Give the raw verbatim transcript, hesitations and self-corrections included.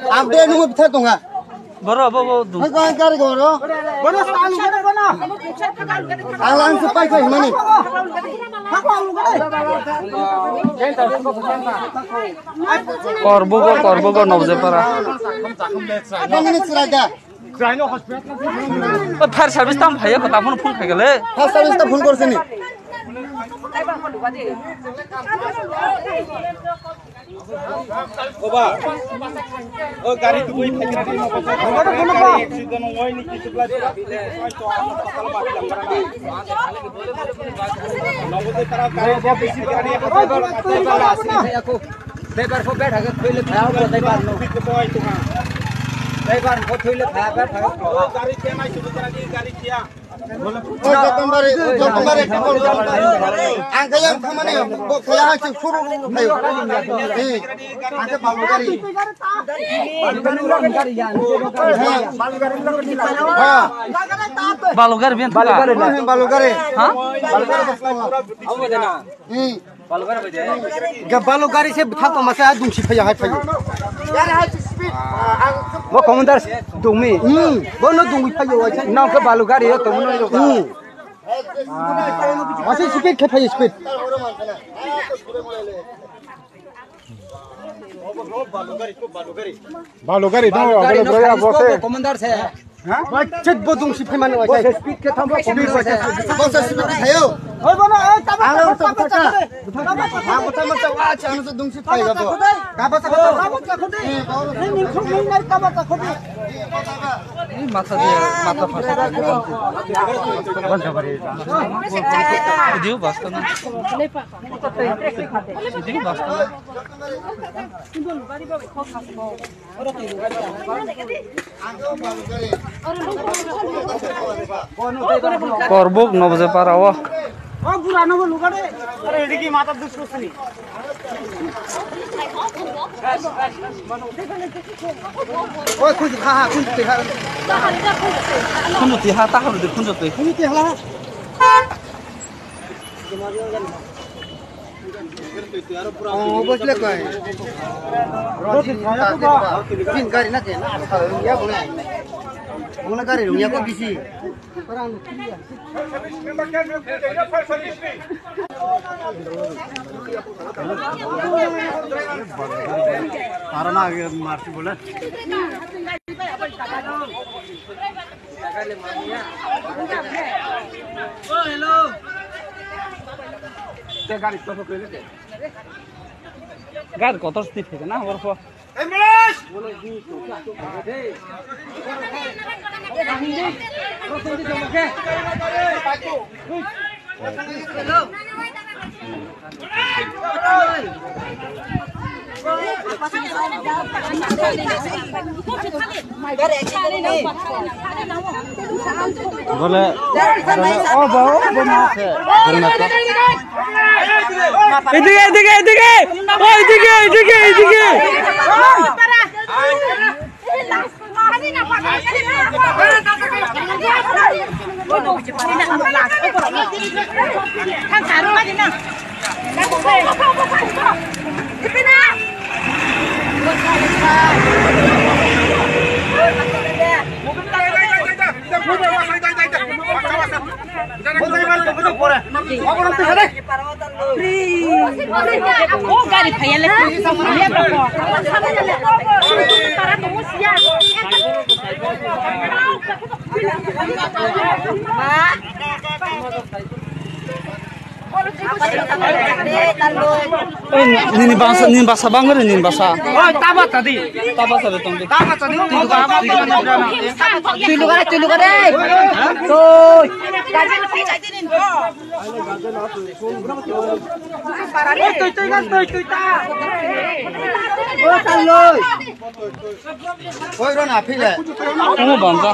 Ang de nungwi bithar tonga. Boro bo bo du. Hai kau kari goro. Bono stan goro bono. Ang lang sepai kai mani. Korbugo, Korbugo Nobjepara. Apa ini seraja? O fire service tam phaiya ko, taphano phone khaigale. Fire service ta phone korsini. Oba. O gari tubui phaikra di. Accident oi ni kitu bla. Nogo de tara gari phaikra di. Driver ko bed hage thoile phaya driver no. Driver ko thoile phaya bed hage. O gari kena kitu tara di gari kia. O Jotombari, Jotombari, ang kaya khamani, bo kaya hai suru khayo. Eh, ang ke balu gari. Ha. Balu gari bin balu gari. Ha? Balu gari. Hmm. Ga balu gari se bwtha tongma se a dungsi phaiya hai phaiyo. Bo commander dungmi. Hmm. Bo no dungwi phaiyo waisa. Nang ke balu gari yo tongmo no. Hmm. Waisa speed khe phaiyo speed. Balu gari dong, balu gari bose. Commander se. Ha? Bachet bo dungsi phaimani waisa. Bose speed khe thangbo commander se. Bose speed khayo. Oi bono, oi tabo. Ang tabo tabo. Ang tabo tabo. Ang dungsi phaiga bo. Tabo tabo. Tabo tabo. Ni ni khum ni nai tabo tabo. Ni matha de, matha phasa. Video basta na. Video basta na. Korbuk Nobjepara o. O bura no luga de. Are rigi mata dus kusni. Oi, khunju kha ha, khunju twi ha. Khunju twi ha, ta ha, khunju twi. Khunju twi ha. Oh, bosle koi. Roti, tin gari na ke na, ya bole. Bole gari ya ko bisi. Para na age marti bole. Gari kotor sini phai na hor pho. Bole, o bo, o bo ma se. Edige, edige, edige. O edige, edige, edige. O gari phaiya le. Nini bangsa, nini basa bangre, nini basa. Oi, taba tadi. Taba tadi tong. Taba tadi. Tui lugar, tui lugar. Tui. Oi, rona, phile. Omo bangka.